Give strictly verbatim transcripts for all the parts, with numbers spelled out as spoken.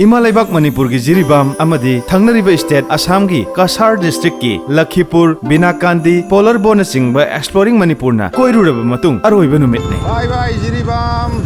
ꯏꯃꯥ ꯂꯩꯕꯥꯛ ꯃꯅꯤꯄꯨꯔꯒꯤ ꯖꯤꯔꯤꯕꯥꯝ ꯑꯃꯗꯤ ꯊꯪꯅꯔꯤꯕ ꯁ꯭ꯇꯦꯠ ꯑꯁꯥꯝꯒꯤ ꯀꯁꯥꯔ ꯗꯤꯁꯇ꯭ꯔꯤꯛꯀꯤ ꯂꯈꯤꯄꯨꯔ, ꯕꯤꯅꯥꯀꯥꯟꯗꯤ, ꯄꯣꯂꯔꯕꯣꯅꯆꯤꯡꯕ ꯑꯦꯛꯁꯄ꯭ꯂꯣꯔꯤꯡ ꯃꯅꯤꯄꯨꯔꯅ ꯀꯣꯏꯔꯨꯔꯕ ꯃꯇꯨꯡ ꯑꯔꯣꯏꯕ ꯅꯨꯃꯤꯠꯅꯤ꯫ Bye bye Jiribam.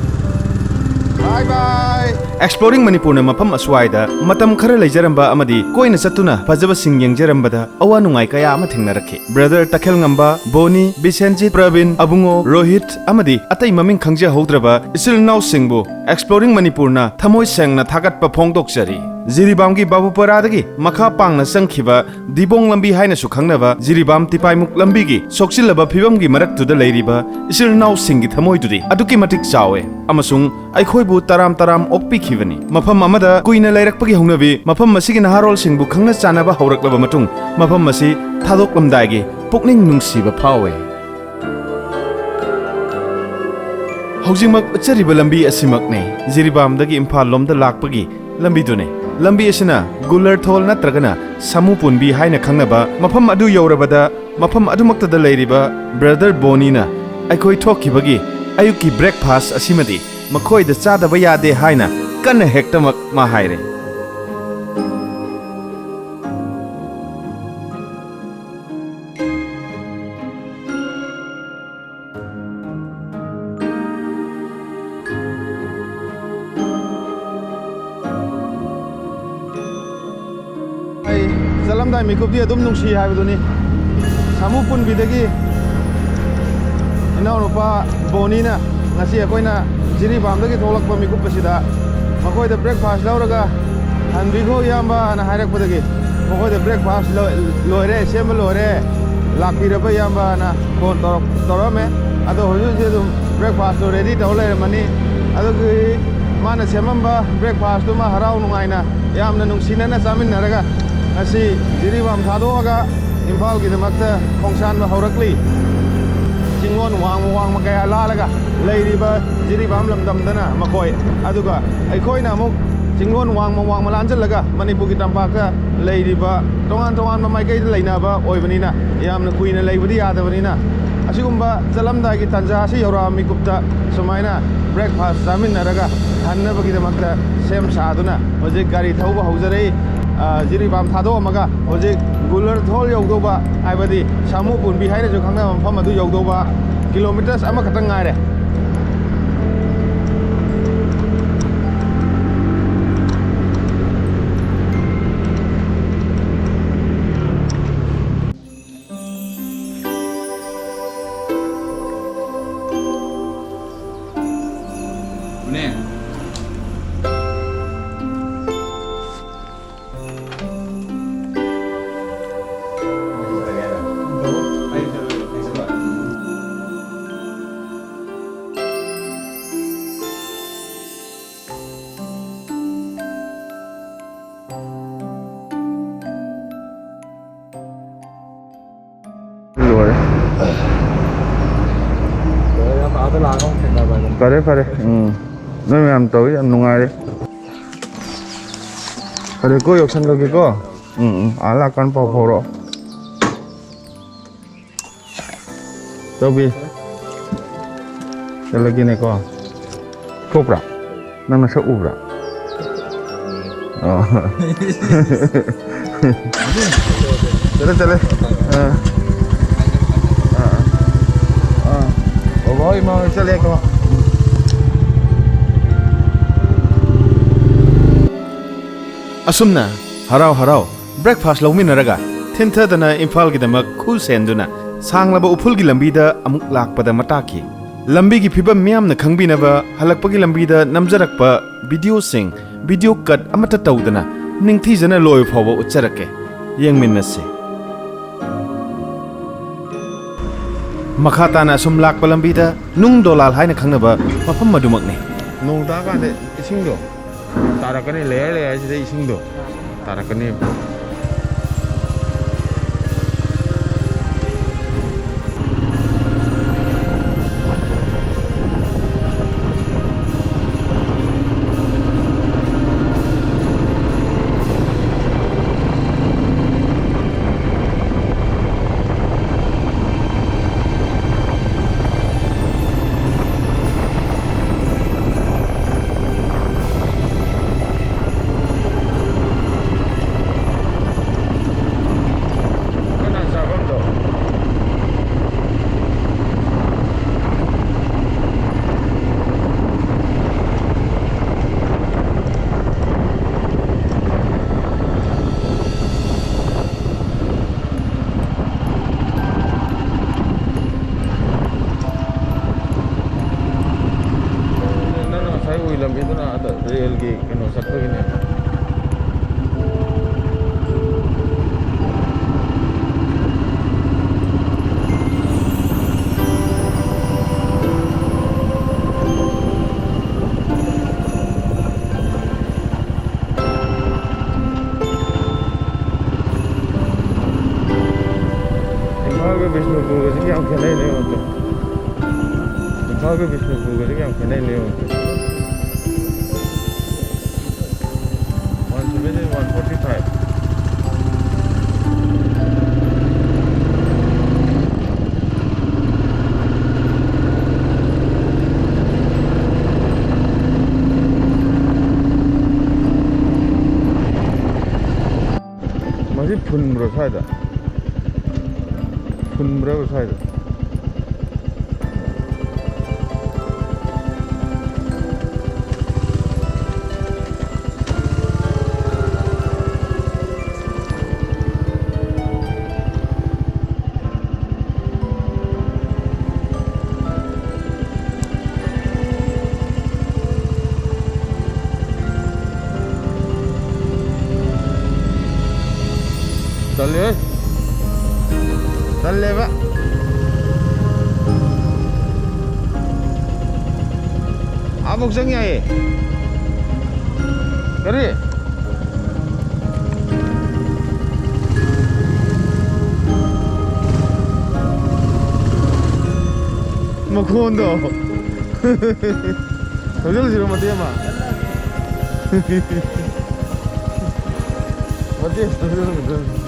Bye bye꯫ Exploring ꯃꯅꯤꯄꯨꯔꯅ ꯃꯐꯝ ꯑꯁ꯭ꯋꯥꯏꯗ ꯃꯇꯝ ꯈꯔ ꯂꯩꯖꯔꯝꯕ ꯑꯃꯗꯤ ꯀꯣꯏꯅ ꯆꯠꯇꯨꯅ ꯐꯖꯕꯁꯤꯡ ꯌꯦꯡꯖꯔꯝꯕꯗ ꯑꯋꯥ ꯅꯨꯡꯉꯥꯏ ꯀꯌꯥ ꯑꯃ ꯊꯦꯡꯅꯔꯛꯈꯤ꯫ ꯕ꯭ꯔꯗꯔ ꯇꯈꯦꯜꯉꯝꯕ, ꯕꯣꯅꯤ, ꯕꯤꯁꯦꯟꯖꯤꯠ, ꯄ꯭ꯔꯕꯤꯟ, ꯑꯕꯨꯡꯉꯣ, ꯔꯣꯍꯤꯠ ꯑꯃꯗꯤ ꯑꯇꯩ ꯃꯃꯤꯡ ꯈꯪꯖꯍꯧꯗ꯭ꯔꯕ ꯏꯆꯤꯜ ꯏꯅꯥꯎꯁꯤꯡꯕꯨ ꯑꯦꯛꯁꯄ꯭ꯂꯣꯔꯤꯡ ꯃꯅꯤꯄꯨꯔꯅ ꯊꯃꯣꯏ ꯁꯦꯡꯅ ꯊꯥꯒꯠꯄ ꯐꯣꯡꯗꯣꯛꯆꯔꯤ꯫ ꯖꯤꯔꯤꯕꯥꯝꯒꯤ ꯕꯥꯕꯨꯄꯔꯥꯗꯒꯤ ꯃꯈꯥ ꯄꯥꯡꯅ ꯆꯪꯈꯤꯕ ꯗꯤꯕꯣꯡ ꯂꯝꯕꯤ ꯍꯥꯏꯅꯁꯨ ꯈꯪꯅꯕ ꯖꯤꯔꯤꯕꯥꯝ ꯇꯤꯄꯥꯏꯃꯨꯛ ꯂꯝꯕꯤꯒꯤ ꯁꯣꯛꯆꯤꯜꯂꯕ ꯐꯤꯕꯝꯒꯤ ꯃꯔꯛꯇꯨꯗ ꯂꯩꯔꯤꯕ ꯏꯆꯤꯜ ꯏꯅꯥꯎꯁꯤꯡꯒꯤ ꯊꯃꯣꯏꯗꯨꯗꯤ ꯑꯗꯨꯛꯀꯤ ꯃꯇꯤꯛ ꯆꯥꯎꯋꯦ ꯑꯃꯁꯨꯡ ꯑꯩꯈꯣꯏꯕꯨ ꯇꯔꯥꯝ ꯇꯔꯥꯝ ꯑꯣꯛꯄꯤꯈꯤꯕꯅꯤ꯫ ꯃꯐꯝ ꯑꯃꯗ ꯀꯨꯏꯅ ꯂꯩꯔꯛꯄꯒꯤ ꯍꯧꯅꯕꯤ, ꯃꯐꯝ ꯑꯁꯤꯒꯤ ꯅꯍꯥꯔꯣꯜꯁꯤꯡꯕꯨ ꯈꯪꯅ ꯆꯥꯟꯅꯕ ꯍꯧꯔꯛꯂꯕ ꯃꯇꯨꯡ, ꯃꯐꯝ ꯑꯁꯤ ꯊꯥꯗꯣꯛꯂꯝꯗꯥꯏꯒꯤ ꯄꯨꯛꯅꯤꯡ ꯅꯨꯡꯁꯤꯕ ꯐꯥꯎꯋꯦ꯫ ꯍꯧꯖꯤꯛꯃꯛ ꯆꯠꯆꯔꯤꯕ ꯂꯝꯕꯤ ꯑꯁꯤꯃꯛꯅꯤ ꯖꯤꯔꯤꯕꯥꯝꯗꯒꯤ ꯏꯝꯐꯥꯜ ꯂꯣꯝꯗ ꯂꯥꯛꯄꯒꯤ ꯂꯝꯕꯤꯗꯨꯅꯤ꯫ ꯂꯝꯕꯤ ꯑꯁꯤꯅ ꯒꯨꯂꯔꯊꯣꯜ ꯅꯠꯇ꯭ꯔꯒꯅ ꯁꯥꯃꯨ ꯄꯨꯟꯕꯤ ꯍꯥꯏꯅ ꯈꯪꯅꯕ ꯃꯐꯝ ꯑꯗꯨ ꯌꯧꯔꯕꯗ, ꯃꯐꯝ ꯑꯗꯨꯃꯛꯇꯗ ꯂꯩꯔꯤꯕ ꯕ꯭ꯔꯗꯔ ꯕꯣꯅꯤꯅ ꯑꯩꯈꯣꯏ ꯊꯣꯛꯈꯤꯕꯒꯤ ꯑꯌꯨꯛꯀꯤ ꯕ꯭ꯔꯦꯛꯐꯥꯁ ꯑꯁꯤꯃꯗꯤ ꯃꯈꯣꯏꯗ ꯆꯥꯗꯕ ꯌꯥꯗꯦ ꯍꯥꯏꯅ ꯀꯟꯅ ꯍꯦꯛꯇꯃꯛ ꯃꯥ ꯍꯥꯏꯔꯦ꯫ ꯑꯩ ꯆꯠꯂꯝꯗꯥꯏ ꯃꯤꯀꯨꯞꯇꯤ ꯑꯗꯨꯝ ꯅꯨꯡꯁꯤ ꯍꯥꯏꯕꯗꯨꯅꯤ꯫ ꯁꯥꯃꯨ ꯄꯨꯟꯕꯤꯗꯒꯤ ꯏꯅꯥꯎꯅꯨꯄꯥ ꯕꯣꯅꯤꯅ ꯉꯁꯤ ꯑꯩꯈꯣꯏꯅ ꯖꯤꯔꯤꯕꯥꯝꯗꯒꯤ ꯊꯣꯛꯂꯛꯄ ꯃꯤꯀꯨꯞ ꯑꯁꯤꯗ ꯃꯈꯣꯏꯗ ꯕ꯭ꯔꯦꯛꯐꯥꯁ ꯂꯧꯔꯒ ꯍꯟꯕꯤꯈꯣ ꯏꯌꯥꯝꯕꯅ ꯍꯥꯏꯔꯛꯄꯗꯒꯤ ꯃꯈꯣꯏꯗ ꯕ꯭ꯔꯦꯛꯐꯥꯁ ꯂꯣ-, ꯂꯣꯏꯔꯦ, ꯁꯦꯝꯕ ꯂꯣꯏꯔꯦ, ꯂꯥꯛꯄꯤꯔꯕ ꯏꯌꯥꯝꯕꯅ ꯐꯣꯟ ꯇꯧꯔꯛ-, ꯇꯧꯔꯛꯑꯝꯃꯦ꯫ ꯑꯗꯣ ꯍꯧꯖꯤꯛ ꯍꯧꯖꯤꯛ ꯑꯗꯨꯝ ꯕ꯭ꯔꯦꯛꯐꯥꯁꯇꯣ ꯔꯦꯗꯤ ꯇꯧꯔ ꯂꯩꯔꯝꯃꯅꯤ꯫ ꯑꯗꯨꯒꯤ ꯃꯥꯅ ꯁꯦꯝꯃꯝꯕ ꯕ꯭ꯔꯦꯛꯐꯥꯁꯇꯨꯃ ꯍꯔꯥꯎ ꯅꯨꯡꯉꯥꯏꯅ ꯌꯥꯝꯅ ꯅꯨꯡꯁꯤꯅꯅ ꯆꯥꯃꯤꯟꯅꯔꯒ ꯉꯁꯤ ꯖꯤꯔꯤꯕꯥꯝ ꯊꯥꯗꯣꯛꯑꯒ ꯏꯝꯐꯥꯜꯒꯤꯗꯃꯛꯇ ꯈꯣꯡꯁꯥꯟꯕ ꯍꯧꯔꯛꯂꯤ꯫ ꯆꯤꯡꯂꯣꯟ ꯋꯥꯡꯃ ꯋꯥꯡꯃ ꯀꯌꯥ ꯂꯥꯜꯂꯒ ꯂꯩꯔꯤꯕ ꯖꯤꯔꯤꯕꯥꯝ ꯂꯝꯗꯝꯗꯅ ꯃꯈꯣꯏ, ꯑꯗꯨꯒ ꯑꯩꯈꯣꯏꯅ ꯑꯃꯨꯛ ꯆꯤꯡꯂꯣꯟ ꯋꯥꯡꯃ ꯋꯥꯡꯃ ꯂꯥꯟꯖꯜꯂꯒ ꯃꯅꯤꯄꯨꯔꯒꯤ ꯇꯝꯄꯥꯛꯇ ꯂꯩꯔꯤꯕ ꯇꯣꯉꯥꯟ ꯇꯣꯉꯥꯟꯕ ꯃꯥꯏꯀꯩꯗ ꯂꯩꯅꯕ ꯑꯣꯏꯕꯅꯤꯅ ꯌꯥꯝꯅ ꯀꯨꯏꯅ ꯂꯩꯕꯗꯤ ꯌꯥꯗꯕꯅꯤꯅ ꯑꯁꯤꯒꯨꯝꯕ ꯆꯠꯂꯝꯗꯥꯏꯒꯤ ꯇꯥꯟꯖꯥ ꯑꯁꯤ ꯌꯧꯔꯛꯑ ꯃꯤꯀꯨꯞꯇ ꯁꯨꯃꯥꯏꯅ ꯕ꯭ꯔꯦꯛꯐꯥꯁ ꯆꯥꯃꯤꯟꯅꯔꯒ ꯍꯟꯅꯕꯒꯤꯗꯃꯛꯇ ꯁꯦꯝ ꯁꯥꯗꯨꯅ ꯍꯧꯖꯤꯛ ꯒꯥꯔꯤ ꯊꯧꯕ ꯍꯧꯖꯔꯛꯏ꯫ ꯑ, ꯖꯤꯔꯤꯕꯥꯝ ꯊꯥꯗꯣꯛꯑꯝꯃꯒ ꯍꯧꯖꯤꯛ ꯒꯨꯂꯔꯊꯣꯜ ꯌꯧꯗꯧꯕ, ꯍꯥꯏꯕꯗꯤ ꯁꯥꯃꯨ ꯄꯨꯟꯕꯤ ꯍꯥꯏꯅꯁꯨ ꯈꯪꯅꯕ ꯃꯐꯝ ꯑꯗꯨ ꯌꯧꯗꯧꯕ ꯀꯤꯂꯣꯃꯤꯇꯔꯁ ꯑꯃꯈꯛꯇꯪ ꯉꯥꯏꯔꯦ꯫ ꯂꯣꯏꯔꯦ꯫ ꯂꯣꯏꯔꯦ, ꯌꯥꯝ ꯑꯥꯗ ꯂꯥꯛꯑꯒ ꯑꯃꯨꯛ ꯊꯦꯡꯅꯕ ꯍꯥꯏꯗꯨꯅꯤ꯫ ꯐꯔꯦ, ꯐꯔꯦ꯫ ꯎꯝ꯫ ꯅꯣꯏ ꯃꯌꯥꯝ ꯇꯧꯋꯤ, ꯌꯥꯝ ꯅꯨꯡꯉꯥꯏꯔꯦ꯫ ꯐꯔꯦꯀꯣ, ꯌꯧꯁꯟꯈ꯭ꯔꯒꯦꯀꯣ꯫ ꯎꯝ, ꯎꯝ꯫ ꯑꯥ ꯂꯥꯛꯀꯥꯟ ꯄꯥꯎ ꯐꯥꯎꯔꯛꯑꯣ꯫ ꯇꯧꯕꯤ꯫ ꯆꯠꯂꯒꯦꯅꯦꯀꯣ꯫ ꯊꯣꯛꯄ꯭ꯔꯥ? ꯅꯪ ꯅꯁꯛ ꯎꯕ꯭ꯔꯥ? ꯑꯣ꯫ ꯆꯠꯂꯦ, ꯆꯠꯂꯦ꯫ ꯑꯥ꯫ ꯑꯥ, ꯑꯥ꯫ ꯑꯥ꯫ ꯕꯕꯥ ꯍꯣꯏ, ꯏꯃꯥ ꯍꯣꯏ ꯆꯠꯂꯦꯀꯣ꯫ ꯑꯁꯨꯝꯅ ꯍꯔꯥꯎ ꯍꯔꯥꯎ breakfast ꯂꯧꯃꯤꯟꯅꯔꯒ ꯊꯤꯟꯊꯗꯅ ꯏꯝꯐꯥꯜꯒꯤꯗꯃꯛ ꯈꯨ ꯁꯦꯟꯗꯨꯅ ꯁꯥꯡꯂꯕ ꯎꯐꯨꯜꯒꯤ ꯂꯝꯕꯤꯗ ꯑꯃꯨꯛ ꯂꯥꯛꯄꯗ ꯃꯇꯥꯛꯈꯤ꯫ ꯂꯝꯕꯤꯒꯤ ꯐꯤꯕꯝ ꯃꯤꯌꯥꯝꯅ ꯈꯪꯕꯤꯅꯕ ꯍꯜꯂꯛꯄꯒꯤ ꯂꯝꯕꯤꯗ ꯅꯝꯖꯔꯛꯄ videoꯁꯤꯡ video cut ꯑꯃꯠꯇ ꯇꯧꯗꯅ ꯅꯤꯡꯊꯤꯖꯅ ꯂꯣꯏꯕ ꯐꯥꯎꯕ ꯎꯠꯆꯔꯛꯀꯦ꯫ ꯌꯦꯡꯃꯤꯟꯅꯁꯤ꯫ ꯃꯈꯥ ꯇꯥꯅ ꯑꯁꯨꯝ ꯂꯥꯛꯄ ꯂꯝꯕꯤꯗ ꯅꯨꯡ ꯗꯣꯂꯥꯜ ꯍꯥꯏꯅ ꯈꯪꯅꯕ ꯃꯐꯝ ꯑꯗꯨꯃꯛꯅꯤ꯫ ꯅꯣꯡ ꯇꯥꯔꯀꯥꯟꯗ ꯏꯁꯤꯡꯗꯣ ꯇꯥꯔꯛꯀꯅꯤ, layer layerꯁꯤꯗ ꯏꯁꯤꯡꯗꯣ ꯇꯥꯔꯛꯀꯅꯤ꯫ ꯑꯩꯈꯣꯏꯒꯤꯅꯦ꯫ ꯏꯝꯐꯥꯜꯒ ꯕꯤꯁꯅꯨꯄꯨꯔꯒꯁꯤ ꯌꯥꯝ ꯈꯦꯠꯅꯩꯅꯦ ꯌꯦꯡꯉꯣ꯫ ꯏꯝꯐꯥꯜꯒ ꯕꯤꯁꯅꯨꯄꯨꯔꯒꯁꯤ ꯌꯥꯝ ꯈꯦꯠꯅꯩꯅꯦ ꯌꯦꯡꯉꯣ꯫ One seventy, one forty-five. ꯃꯁꯤ ꯐꯨꯟꯕ꯭ꯔꯣ ꯁ꯭ꯋꯥꯏꯗ? ꯐꯨꯟꯕ꯭ꯔꯕ ꯁ꯭ꯋꯥꯏꯗ? ꯇꯜꯂꯦꯍꯦ꯫ ꯇꯜꯂꯦꯕ꯫ ꯑꯥꯕꯨꯛ ꯆꯪ ꯌꯥꯏꯌꯦ꯫ ꯀꯔꯤ? ꯃꯈꯣꯟꯗꯣ꯫ ꯊꯧꯖꯤꯜꯂꯁꯤꯔꯣ ꯃꯇꯦꯛ ꯑꯃ? ꯃꯇꯦꯛ ꯑꯃ ꯊꯧꯖꯤꯜꯂꯒ꯫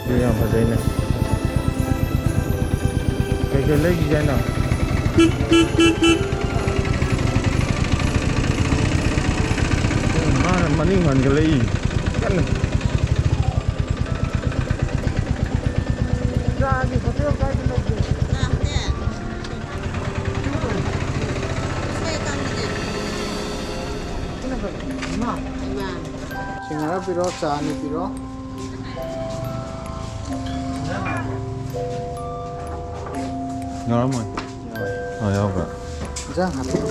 ꯑꯗꯨ ꯌꯥꯝ ꯐꯖꯩꯅꯦ꯫ ꯀꯩꯀꯩ ꯂꯩꯈꯤꯒꯦ ꯍꯥꯏꯅꯣ? ꯃꯥꯅ ꯃꯅꯤꯡ ꯍꯟꯒꯠꯂꯛꯏ ꯀꯟꯅ꯫ ꯆꯥꯒꯤ ꯍꯣꯇꯦꯜ ꯀꯥꯏꯗ ꯂꯩꯒꯦ? ꯁꯤꯡꯍꯥꯔ ꯄꯤꯔꯣ, ꯆꯥ ꯑꯅꯤ ꯄꯤꯔꯣ꯫ ꯌꯥꯎꯔꯝꯃꯣꯏ꯫ ꯑꯥ, ꯌꯥꯎꯕ꯭ꯔꯥ? ꯏꯟꯖꯥꯡ ꯍꯥꯞꯄꯤꯔꯣ꯫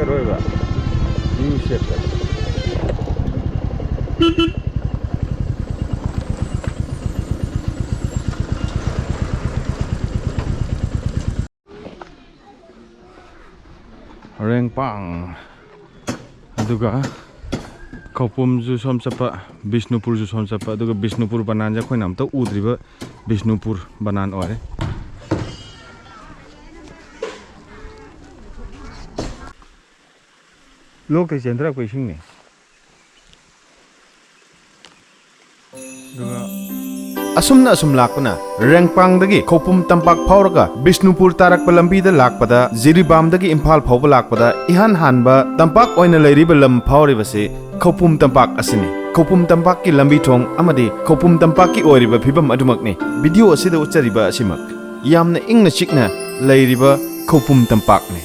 ꯑꯔꯣꯏꯕ ꯌꯨ ꯁꯦꯞꯇ꯫ ꯔꯦꯡꯄꯥꯡ, ꯑꯗꯨꯒ ꯈꯧꯄꯨꯝꯁꯨ ꯁꯣꯝ ꯆꯠꯄ, ꯕꯤꯁꯅꯨꯄꯨꯔꯁꯨ ꯁꯣꯝ ꯆꯠꯄ, ꯑꯗꯨꯒ ꯕꯤꯁꯅꯨꯄꯨꯔ ꯕꯅꯥꯟꯁꯦ ꯑꯩꯈꯣꯏꯅ ꯑꯝꯇ ꯎꯗ꯭ꯔꯤꯕ ꯕꯤꯁꯅꯨꯄꯨꯔ ꯕꯅꯥꯟ ꯑꯣꯏꯔꯦ꯫ ꯂꯣꯛꯇꯩ ꯆꯦꯟꯊꯔꯛꯄ ꯏꯁꯤꯡꯅꯤ꯫ ꯑꯗꯨꯒ ꯑꯁꯨꯝꯅ ꯑꯁꯨꯝ ꯂꯥꯛꯄꯅ ꯔꯦꯡꯄꯥꯡꯗꯒꯤ ꯈꯧꯄꯨꯝ ꯇꯝꯄꯥꯛ ꯐꯥꯎꯔꯒ ꯕꯤꯁꯅꯨꯄꯨꯔ ꯇꯥꯔꯛꯄ ꯂꯝꯕꯤꯗ ꯂꯥꯛꯄꯗ, ꯖꯤꯔꯤꯕꯥꯝꯗꯒꯤ ꯏꯝꯐꯥꯜ ꯐꯥꯎꯕ ꯂꯥꯛꯄꯗ ꯏꯍꯥꯟ ꯍꯥꯟꯕ ꯇꯝꯄꯥꯛ ꯑꯣꯏꯅ ꯂꯩꯔꯤꯕ ꯂꯝ ꯐꯥꯎꯔꯤꯕꯁꯤ ꯈꯧꯄꯨꯝ ꯇꯝꯄꯥꯛ ꯑꯁꯤꯅꯤ꯫ ꯈꯧꯄꯨꯝ ꯇꯝꯄꯥꯛꯀꯤ ꯂꯝꯕꯤ ꯊꯣꯡ ꯑꯃꯗꯤ ꯈꯧꯄꯨꯝ ꯇꯝꯄꯥꯛꯀꯤ ꯑꯣꯏꯔꯤꯕ ꯐꯤꯕꯝ ꯑꯗꯨꯃꯛꯅꯤ ꯚꯤꯗꯤꯑꯣ ꯑꯁꯤꯗ ꯎꯠꯆꯔꯤꯕ ꯑꯁꯤꯃꯛ꯫ ꯌꯥꯝꯅ ꯏꯪꯅ ꯆꯤꯛꯅ ꯂꯩꯔꯤꯕ ꯈꯧꯄꯨꯝ ꯇꯝꯄꯥꯛꯅꯤ꯫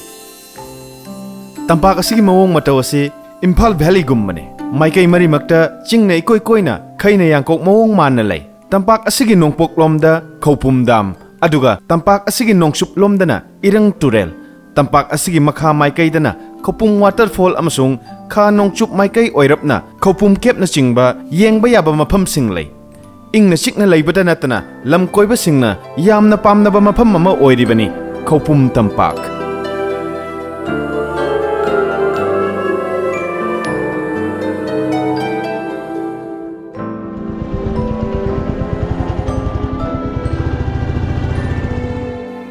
ꯇꯝꯄꯥꯛ ꯑꯁꯤꯒꯤ ꯃꯑꯣꯡ ꯃꯇꯧ ꯑꯁꯤ ꯏꯝꯐꯥꯜ ꯚꯦꯂꯤꯒꯨꯝꯕꯅꯤ꯫ ꯃꯥꯏꯀꯩ ꯃꯔꯤꯃꯛꯇ ꯆꯤꯡꯅ ꯏꯀꯣꯏ ꯀꯣꯏꯅ ꯈꯩꯅ ꯌꯥꯡꯀꯣꯛ ꯃꯑꯣꯡ ꯃꯥꯟꯅ ꯂꯩ꯫ ꯇꯝꯄꯥꯛ ꯑꯁꯤꯒꯤ ꯅꯣꯡꯄꯣꯛꯂꯣꯝꯗ ꯈꯧꯄꯨꯝ ꯗꯥꯝ, ꯑꯗꯨꯒ ꯇꯝꯄꯥꯛ ꯑꯁꯤꯒꯤ ꯅꯣꯡꯆꯨꯞꯂꯣꯝꯗꯅ ꯏꯔꯪ ꯇꯨꯔꯦꯜ, ꯇꯝꯄꯥꯛ ꯑꯁꯤꯒꯤ ꯃꯈꯥ ꯃꯥꯏꯀꯩꯗꯅ ꯈꯧꯄꯨꯝ ꯋꯥꯇꯔꯐꯣꯜ ꯑꯃꯁꯨꯡ ꯈꯥ ꯅꯣꯡꯆꯨꯞ ꯃꯥꯏꯀꯩ ꯑꯣꯏꯔꯞꯅ ꯈꯧꯄꯨꯝ ꯀꯦꯞꯅꯆꯤꯡꯕ ꯌꯦꯡꯕ ꯌꯥꯕ ꯃꯐꯝꯁꯤꯡ ꯂꯩ꯫ ꯏꯪꯅ ꯆꯤꯛꯅ ꯂꯩꯕꯇ ꯅꯠꯇꯅ ꯂꯝ ꯀꯣꯏꯕꯁꯤꯡꯅ ꯌꯥꯝꯅ ꯄꯥꯝꯅꯕ ꯃꯐꯝ ꯑꯃ ꯑꯣꯏꯔꯤꯕꯅꯤ ꯈꯧꯄꯨꯝ ꯇꯝꯄꯥꯛ꯫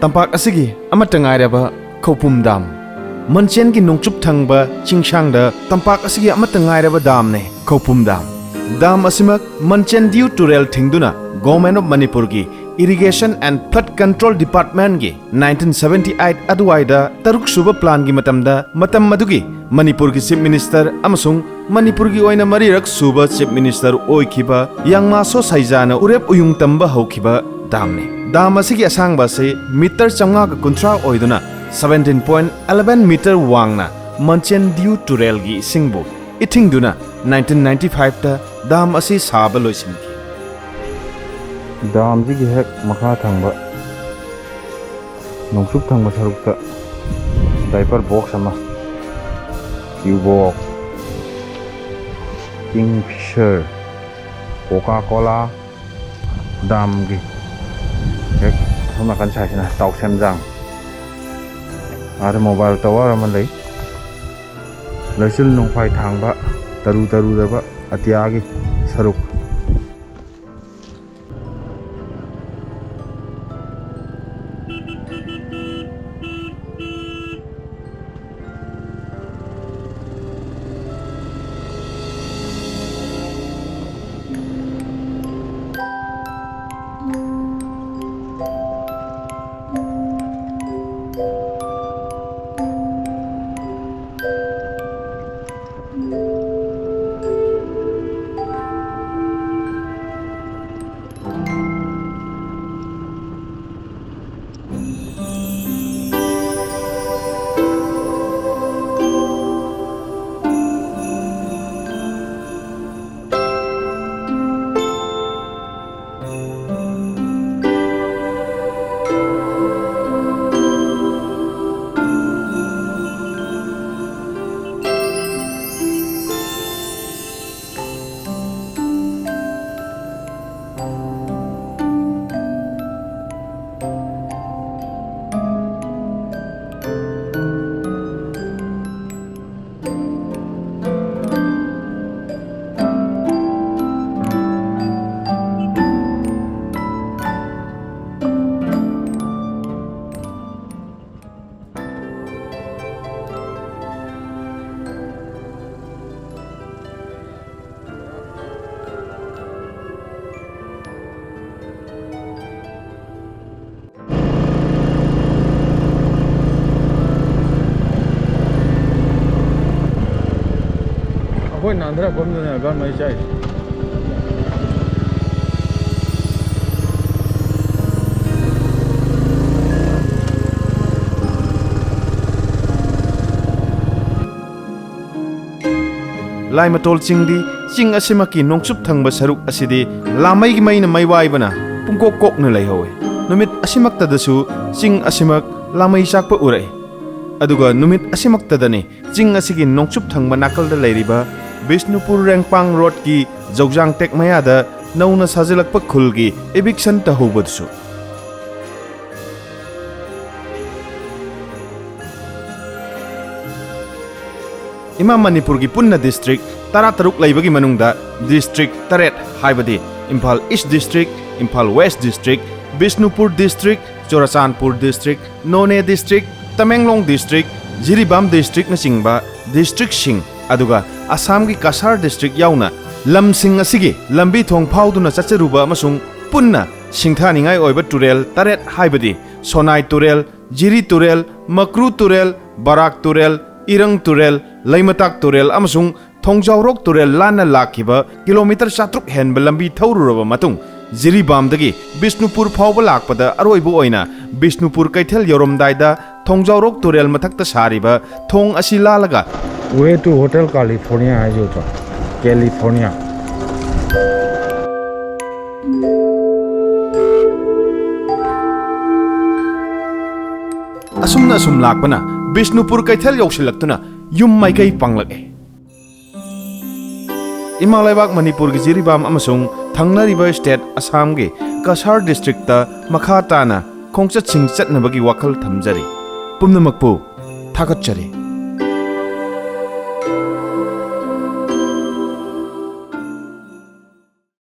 ꯇꯝꯄꯥꯛ ꯑꯁꯤꯒꯤ ꯑꯃꯠꯇ ꯉꯥꯏꯔꯕ ꯈꯧꯄꯨꯝ ꯗꯥꯝ꯫ ꯃꯟꯆꯦꯟꯒꯤ ꯅꯣꯡꯆꯨꯞ ꯊꯪꯕ ꯆꯤꯡꯁꯥꯡꯗ ꯇꯝꯄꯥꯛ ꯑꯁꯤꯒꯤ ꯑꯃꯠꯇ ꯉꯥꯏꯔꯕ ꯗꯥꯝꯅꯤ ꯈꯧꯄꯨꯝ ꯗꯥꯝ꯫ ꯗꯥꯝ ꯑꯁꯤꯃꯛ ꯃꯟꯆꯦꯟ ꯗꯤꯌꯨ ꯇꯨꯔꯦꯜ ꯊꯤꯡꯗꯨꯅ Government of ꯃꯅꯤꯄꯨꯔꯒꯤ Irrigation and Flood Control Departmentꯀꯤ nineteen seventy eight ꯑꯗꯨꯋꯥꯏꯗ ꯇꯔꯨꯛ ꯁꯨꯕ ꯄ꯭ꯂꯥꯟꯒꯤ ꯃꯇꯝꯗ ꯃꯇꯝ ꯑꯗꯨꯒꯤ ꯃꯅꯤꯄꯨꯔꯒꯤ Chief Minister ꯑꯃꯁꯨꯡ ꯃꯅꯤꯄꯨꯔꯒꯤ ꯑꯣꯏꯅ ꯃꯔꯤꯔꯛ ꯁꯨꯕ Chief Minister ꯑꯣꯏꯈꯤꯕ ꯌꯥꯡꯃꯥꯁꯣ ꯁꯩꯖꯥꯅ ꯎꯔꯦꯞ ꯎꯌꯨꯡ ꯇꯝꯕ ꯍꯧꯈꯤꯕ ꯗꯥꯝꯅꯤ꯫ ꯗꯥꯝ ꯑꯁꯤꯒꯤ ꯑꯁꯥꯡꯕ ꯑꯁꯤ ꯃꯤꯇꯔ ꯆꯥꯝꯃꯉꯥꯒ ꯀꯨꯟꯊ꯭ꯔꯥ ꯑꯣꯏꯗꯨꯅ ꯁꯕꯦꯟꯇꯤꯟ ꯄꯣꯏꯟ ꯑꯦꯂꯦꯚꯦꯟ ꯃꯤꯇꯔ ꯋꯥꯡꯅ ꯃꯟꯆꯦꯟꯗꯤꯌꯨ ꯇꯨꯔꯦꯜꯒꯤ ꯏꯁꯤꯡꯕꯨ ꯏꯊꯤꯡꯗꯨꯅ ꯅꯥꯏꯟꯇꯤꯟ ꯅꯥꯏꯟꯇꯤ ꯐꯥꯏꯚꯇ ꯗꯥꯝ ꯑꯁꯤ ꯁꯥꯕ ꯂꯣꯏꯁꯤꯟꯈꯤ꯫ ꯗꯥꯝꯁꯤꯒꯤ ꯍꯦꯛ ꯃꯈꯥ ꯊꯪꯕ ꯅꯣꯡꯆꯨꯞ ꯊꯪꯕ ꯁꯔꯨꯛꯇ diaper box ꯑꯃ, Cubox, Kingfisher, Coca Cola, ꯗꯥꯝꯒꯤ ꯍꯦꯛ ꯑꯁꯣꯝ ꯅꯥꯀꯟ ꯁꯥꯏꯠꯁꯤꯅ ꯇꯥꯎꯁꯦꯝꯖꯥꯡ, ꯑꯥꯗ mobile tower ꯑꯃ ꯂꯩ꯫ ꯂꯩꯆꯤꯜ ꯅꯣꯡꯐꯥꯏ ꯊꯥꯡꯕ ꯇꯔꯨ ꯇꯔꯨꯔꯕ ꯑꯇꯤꯌꯥꯒꯤ ꯁꯔꯨꯛ꯫ ꯑꯩꯈꯣꯏ ꯅꯥꯟꯊꯔꯛꯐꯝꯗꯨꯅꯦ ꯑꯒꯔ ꯃꯍꯤ ꯆꯥꯏꯁꯦ꯫ ꯂꯥꯏꯃꯇꯣꯜ ꯆꯤꯡꯗꯤ ꯆꯤꯡ ꯑꯁꯤꯃꯛꯀꯤ ꯅꯣꯡꯆꯨꯞ ꯊꯪꯕ ꯁꯔꯨꯛ ꯑꯁꯤꯗꯤ ꯂꯥꯃꯩꯒꯤ ꯃꯩꯅ ꯃꯩ ꯋꯥꯏꯕꯅ ꯄꯨꯡꯀꯣꯛ ꯀꯣꯛꯅ ꯂꯩꯍꯧꯋꯤ꯫ ꯅꯨꯃꯤꯠ ꯑꯁꯤꯃꯛꯇꯗꯁꯨ ꯆꯤꯡ ꯑꯁꯤꯃꯛ ꯂꯥꯃꯩ ꯆꯥꯛꯄ ꯎꯔꯛꯏ꯫ ꯑꯗꯨꯒ ꯅꯨꯃꯤꯠ ꯑꯁꯤꯃꯛꯇꯗꯅꯤ ꯆꯤꯡ ꯑꯁꯤꯒꯤ ꯅꯣꯡꯆꯨꯞ ꯊꯪꯕ ꯅꯥꯀꯜꯗ ꯂꯩꯔꯤꯕ ꯕꯤꯁꯅꯨꯄꯨꯔ ꯔꯦꯡꯄꯥꯡ ꯔꯣꯗꯀꯤ ꯖꯧꯖꯥꯡ ꯇꯦꯛ ꯃꯌꯥꯗ ꯅꯧꯅ ꯁꯥꯖꯤꯜꯂꯛꯄ ꯈꯨꯜꯒꯤ ꯏꯚꯤꯛꯁꯟ ꯇꯧꯍꯧꯕꯗꯨꯁꯨ꯫ ꯏꯃꯥ ꯃꯅꯤꯄꯨꯔꯒꯤ ꯄꯨꯟꯅ ꯗꯤꯁꯇ꯭ꯔꯤꯛ ꯇꯔꯥꯇꯔꯨꯛ ꯂꯩꯕꯒꯤ ꯃꯅꯨꯡꯗ ꯗꯤꯁꯇ꯭ꯔꯤꯛ ꯇꯔꯦꯠ, ꯍꯥꯏꯕꯗꯤ Imphal east district, Imphal West district, Bishnupur district, Churachandpur district, ꯅꯣꯅꯦ ꯗꯤꯁꯇ꯭ꯔꯤꯛ, ꯇꯃꯦꯡꯂꯣꯡ ꯗꯤꯁꯇ꯭ꯔꯤꯛ, ꯖꯤꯔꯤꯕꯥꯝ ꯗꯤꯁꯇ꯭ꯔꯤꯛꯅꯆꯤꯡꯕ ꯗꯤꯁꯇ꯭ꯔꯤꯛꯁꯤꯡ, ꯑꯗꯨꯒ ꯑꯁꯥꯝꯒꯤ ꯀꯁꯥꯔ ꯗꯤꯁꯇ꯭ꯔꯤꯛ ꯌꯥꯎꯅ ꯂꯝꯁꯤꯡ ꯑꯁꯤꯒꯤ ꯂꯝꯕꯤ ꯊꯣꯡ ꯐꯥꯎꯗꯨꯅ ꯆꯠꯆꯔꯨꯕ ꯑꯃꯁꯨꯡ ꯄꯨꯟꯅ ꯁꯤꯡꯊꯥꯅꯤꯡꯉꯥꯏ ꯑꯣꯏꯕ ꯇꯨꯔꯦꯜ ꯇꯔꯦꯠ, ꯍꯥꯏꯕꯗꯤ ꯁꯣꯅꯥꯏ ꯇꯨꯔꯦꯜ, ꯖꯤꯔꯤ ꯇꯨꯔꯦꯜ, ꯃꯀ꯭ꯔꯨ ꯇꯨꯔꯦꯜ, ꯕꯔꯥꯛ ꯇꯨꯔꯦꯜ, ꯏꯔꯪ ꯇꯨꯔꯦꯜ, ꯂꯩꯃꯇꯥꯛ ꯇꯨꯔꯦꯜ ꯑꯃꯁꯨꯡ ꯊꯣꯡꯖꯥꯎꯔꯣꯛ ꯇꯨꯔꯦꯜ ꯂꯥꯟꯅ ꯂꯥꯛꯈꯤꯕ ꯀꯤꯂꯣꯃꯤꯇꯔ ꯆꯥꯇ꯭ꯔꯨꯛ ꯍꯦꯟꯕ ꯂꯝꯕꯤ ꯊꯧꯔꯨꯔꯕ ꯃꯇꯨꯡ, ꯖꯤꯔꯤꯕꯥꯝꯗꯒꯤ ꯕꯤꯁꯅꯨꯄꯨꯔ ꯐꯥꯎꯕ ꯂꯥꯛꯄꯗ ꯑꯔꯣꯏꯕ ꯑꯣꯏꯅ ꯕꯤꯁꯅꯨꯄꯨꯔ ꯀꯩꯊꯦꯜ ꯌꯧꯔꯝꯗꯥꯏꯗ ꯊꯣꯡꯖꯥꯎꯔꯣꯛ ꯇꯨꯔꯦꯜ ꯃꯊꯛꯇ ꯁꯥꯔꯤꯕ ꯊꯣꯡ ꯑꯁꯤ ꯂꯥꯜꯂꯒ Way to Hotel California ꯍꯥꯏꯁꯦ ꯎꯗ꯭ꯔꯣ? California꯫ ꯑꯁꯨꯝꯅ ꯑꯁꯨꯝ ꯂꯥꯛꯄꯅ ꯕꯤꯁꯅꯨꯄꯨꯔ ꯀꯩꯊꯦꯜ ꯌꯧꯁꯤꯜꯂꯛꯇꯨꯅ ꯌꯨꯝ ꯃꯥꯏꯀꯩ ꯄꯥꯡꯂꯛꯑꯦ꯫ ꯏꯃꯥ ꯂꯩꯕꯥꯛ ꯃꯅꯤꯄꯨꯔꯒꯤ ꯖꯤꯔꯤꯕꯥꯝ ꯑꯃꯁꯨꯡ ꯊꯪꯅꯔꯤꯕ ꯁ꯭ꯇꯦꯠ ꯑꯁꯥꯝꯒꯤ ꯀꯁꯥꯔ ꯗꯤꯁꯇ꯭ꯔꯤꯛꯇ ꯃꯈꯥ ꯇꯥꯅ ꯈꯣꯡꯆꯠꯁꯤꯡ ꯆꯠꯅꯕꯒꯤ ꯋꯥꯈꯜ ꯊꯝꯖꯔꯤ꯫ ꯄꯨꯝꯅꯃꯛꯄꯨ ꯊꯥꯒꯠꯆꯔꯤ꯫